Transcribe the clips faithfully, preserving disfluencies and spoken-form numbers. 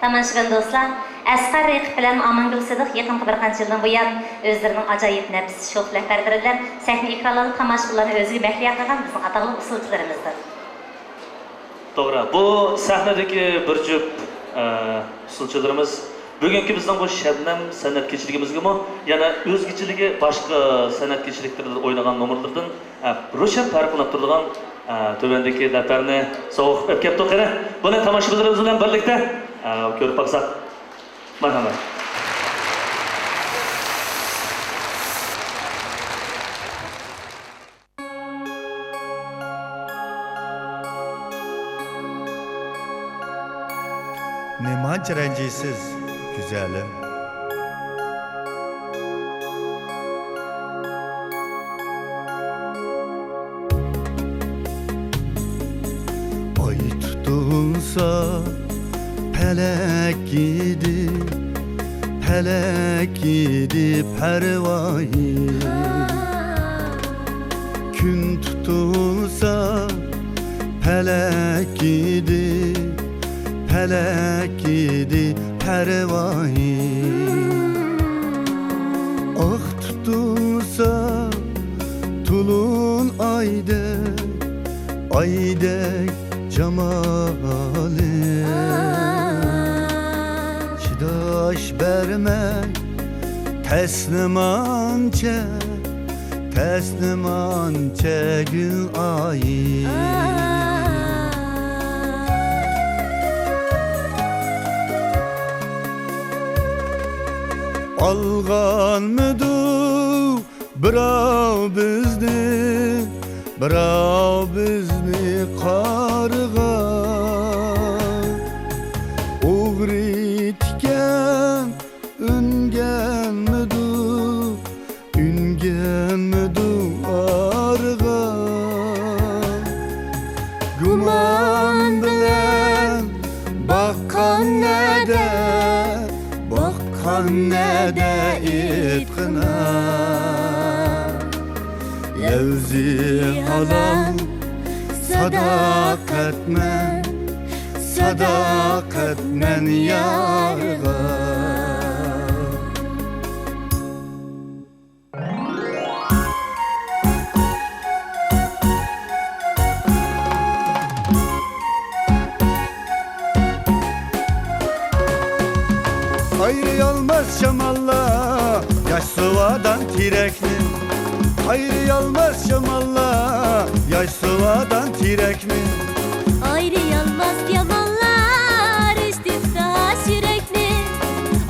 تاماشىبىن دوستلار، ئەسقەر رېقىپ بىلەن ئامانگۈل سىدىق يېقىنقى بىر قانچە يىلدىن بۇيان ئۆزلىرىنىڭ ئاجايىپ نەپىس شوخ لەپەرلىرى بىلەن سەھنە ئېكرانلىرىدا تاماشىبىنلارنى ئۆزىگە مەھلىيا قىلغان بىزنىڭ ئاتاقلىق ئۇسسۇلچىلىرىمىزدۇر. توغرا، بۇ سەھنىدىكى بىر جۈپ، ئە، ئۇسسۇلچىلىرىمىز بۈگۈنكى بىزنىڭ بۇ شەبنەم سەنئەت كېچىلىكىمىزگىمۇ يەنە ئۆزگىچىلىكى، باشقا سەنئەت كېچىلىكلىرىدە ئوينىغان نومۇرلىرىدىن، ئە، روشەن پەرقلىنىپ تۇرىدىغان، ئە، تۆۋەندىكى لەپەرنى سوۋغا قىلىپ ئەپ كەپتۇ. قېنى، بۇنى تاماشىبىنلىرىمىز بىلەن بىرلىكتە، ئە، كۆرۈپ باقساق. مەرھەمەت. نېمانچە رەنجىيسىز، گۈزەلىم؟ ئاي تۇتۇلسا پەلەك ئىدى، پەلەك ئىدى پەرۋايى. كۈن تۇتۇلسا پەلەك ئىدى، پەلەك ئىدى پەرۋايى. ئاق تۇتۇلسا تولۇن ئايدەك، ئايدەك جامالى. چىداش بەرمەك تەسلىمانچە، تەسلىمانچە گۈل ئايى. ئالغانمىدۇ بىراۋ بىزنى، بىراۋ بىزنى قارىغا؟ ئوغرى تىكەن ئۈنگەنمىدۇ، ئۈنگەنمىدۇ ئارىغا؟ گۇمان بىلەن باققان نەدە، باققان نەدە ئېيتقىنا؟ لەۋزى ھالال ساداقەتمەن، ساداقەتمەن يارغا. ئايرىيالماس شاماللار ياش سۇۋادان تېرەكنى. ئايرىيالماس شاماللار ياش سۇۋادان تېرەكنى. ئايرىيالماس يامانلار ئىشتىتاش يۈرەكنى.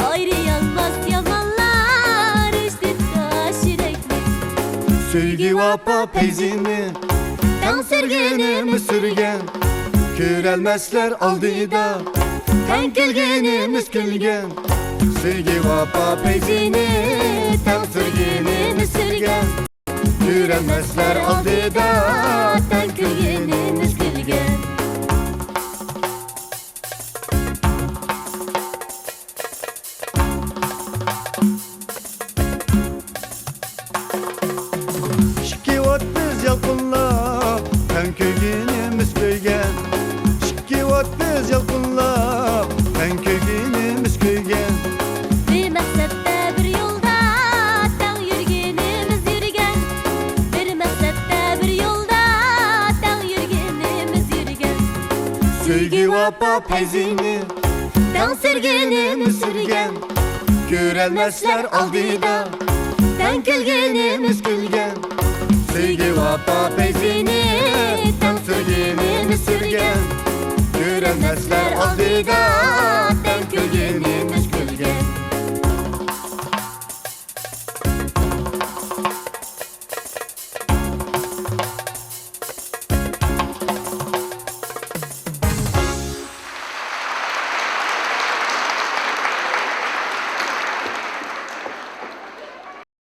ئايرىيالماس يامانلار ئىشتىتاش يۈرەكنى. سۆيگۈ ۋاپا پەيزىنى تەڭ سۈرگىنىمىز سۈرگەن، كۆرەلمەسلەر ئالدىدا تەڭ كۈلگىنىمىز كۈلگەن. سۆيگۈ ۋاپا پەيزىنى تەڭ سۈرگىنىمىز سۈرگەن، كۆرەلمەسلەر ئالدىدا تەڭ كۈلگىنىمىز كۈلگەن. ئىككى ئوت بىز يالقۇنلاپ تەڭ كۆيگىنىمىز كۆيگەن. ئىككى ئوت بىز يالقۇنلاپ تەڭ كۆيگىنىمىز كۆيگەن. بىر مەقسەتتە بىر يولدا تەڭ يۈرگىنىمىز يۈرگەن. بىر مەقسەتتە بىر يولدا تەڭ يۈرگىنىمىز يۈرگەن. سۆيگۈ ۋاپا پەيزىنى تەڭ سۈرگىنىمىز سۈرگەن، كۆرەلمەسلەر ئالدىدا تەڭ كۈلگىنىمىز كۈلگەن. سۆيگۈ ۋاپا پەيزىنى تەڭ سۈرگىنىمىز سۈرگەن، كۆرەلمەسلەر ئالدىدا